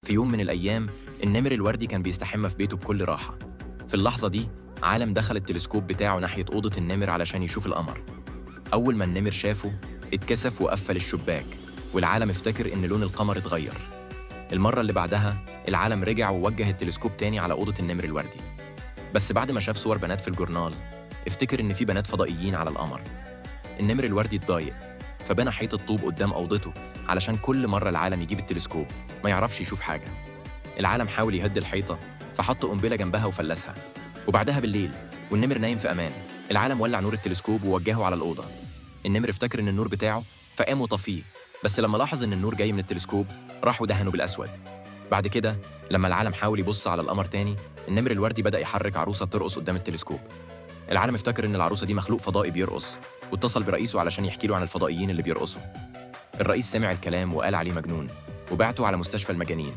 في يوم من الأيام النمر الوردي كان بيستحمى في بيته بكل راحة. في اللحظة دي عالم دخل التلسكوب بتاعه ناحية أوضة النمر علشان يشوف القمر. أول ما النمر شافه اتكسف وقفل الشباك، والعالم افتكر إن لون القمر اتغير. المرة اللي بعدها العالم رجع ووجه التلسكوب تاني على أوضة النمر الوردي، بس بعد ما شاف صور بنات في الجورنال افتكر إن في بنات فضائيين على القمر. النمر الوردي اتضايق، فبنى حيطة طوب قدام أوضته علشان كل مرة العالم يجيب التلسكوب ما يعرفش يشوف حاجة. العالم حاول يهد الحيطة فحط قنبلة جنبها وفلسها. وبعدها بالليل والنمر نايم في أمان، العالم ولع نور التلسكوب ووجهه على الأوضة. النمر افتكر إن النور بتاعه فقام وطفيه، بس لما لاحظ إن النور جاي من التلسكوب راح ودهنه بالأسود. بعد كده لما العالم حاول يبص على القمر تاني، النمر الوردي بدأ يحرك عروسة ترقص قدام التلسكوب. العالم افتكر إن العروسة دي مخلوق فضائي بيرقص، واتصل برئيسه علشان يحكي له عن الفضائيين اللي بيرقصوا. الرئيس سمع الكلام وقال عليه مجنون وبعته على مستشفى المجانين.